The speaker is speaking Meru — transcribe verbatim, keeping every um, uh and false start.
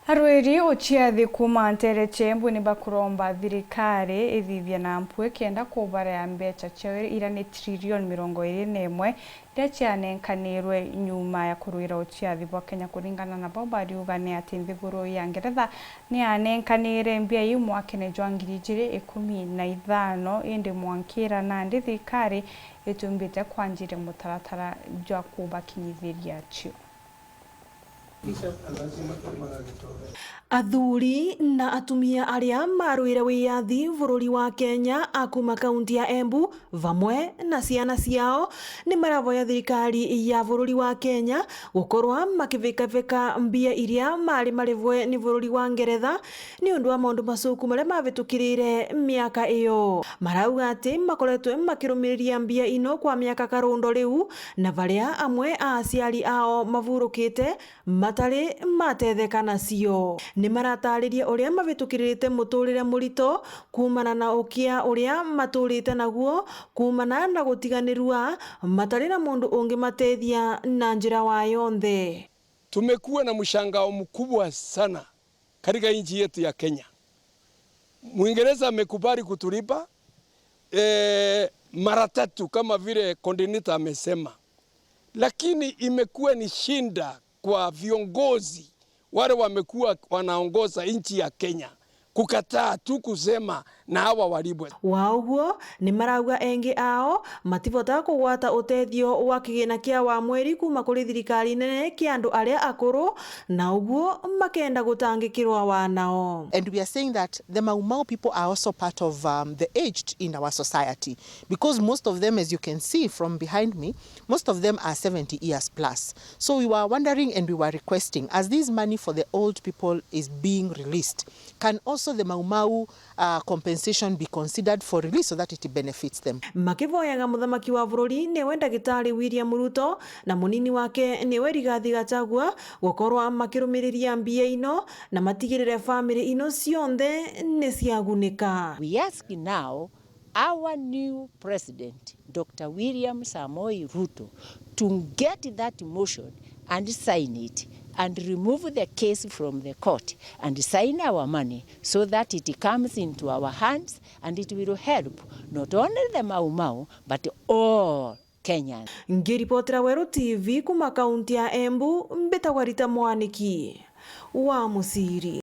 Arwiri uciathi kuuma nteere cia Embu ni bakuromba thirikari ithithie na mpwi kenda kubarea mbeca ciao iria ni trilioni mirongo iiri na imwe iria cianenkanirwe nyuma ya kurwira uciathi bwa Kenya. Kuringana na bo, bariuga ni ati nthiguru ya Ngeretha ni yanenkanire mbia iu mwakene jwa ngiri ijiri ikumi na ithano, indi mwankira nandi thirikari itumbite kwanjiria mutaratara jwa kubakinyithiria cio. Athuri na atumia aria marwire wiyathi bururi wa Kenya a kuuma kaunti ya Embu, vamwe na ciana ciao, ni maravoya thirikari ya bururi wa Kenya gukorwa makivikavika mbia iria mari marivwe ni bururi wa Ngeretha ni undu wa maundu macuku maria mavitukirire miaka iyo. Marauga ati makoretwe makirumiriria mbia ino kwa miaka karundo riu, na varia amwe a aciari ao mavurukite matari matetheka nacio. Ni maratariria uria mavitukiririte muturire murito kuumana na ukia uria maturite naguo, kuumana na gutiganirua, matari na mundu ungimatethia na njira wa yonthe. Tumekuwa na mshangao mkubwa sana katika nchi yetu ya Kenya. Mwingereza amekubali kutulipa, eh, mara tatu kama vile coordinator amesema. Lakini imekuwa ni shinda kwa viongozi wale wamekuwa wanaongoza nchi ya Kenya kukataa tu kusema na hawa walipwe. Wa uguo, ni marauga engi ao matibota kugwata utethio wa kigina kia wa mweri kuuma kuri thirikari nene kia andu aria akuru, na uguo makenda gutangikirwa wanao. And we are saying that the Mau Mau people are also part of, um, the aged in our society, because most of them, as you can see from behind me, most of them are seventy years plus. So we were wondering and we were requesting, as this money for the old people is being released, can also the Mau Mau, uh, compensation be considered for release so that it benefits them? Makivoyaga muthamaki wa bururi niwe Ndagitari William Ruto na munini wake niwe Rigathi Gachagua gukorwa makirumiriria mbia ino na matigirire family ino cionthe ni ciagunika. We ask now our new president, Doctor William Samoei Ruto, to get that motion and sign it and remove the case from the court and sign our money so that it comes into our hands and it will help not only the Mau Mau but all Kenyans. Ngiripotera Weru T V kuuma kaunti ya Embu, mbitagwa Rita Mwaniki wa Musiri.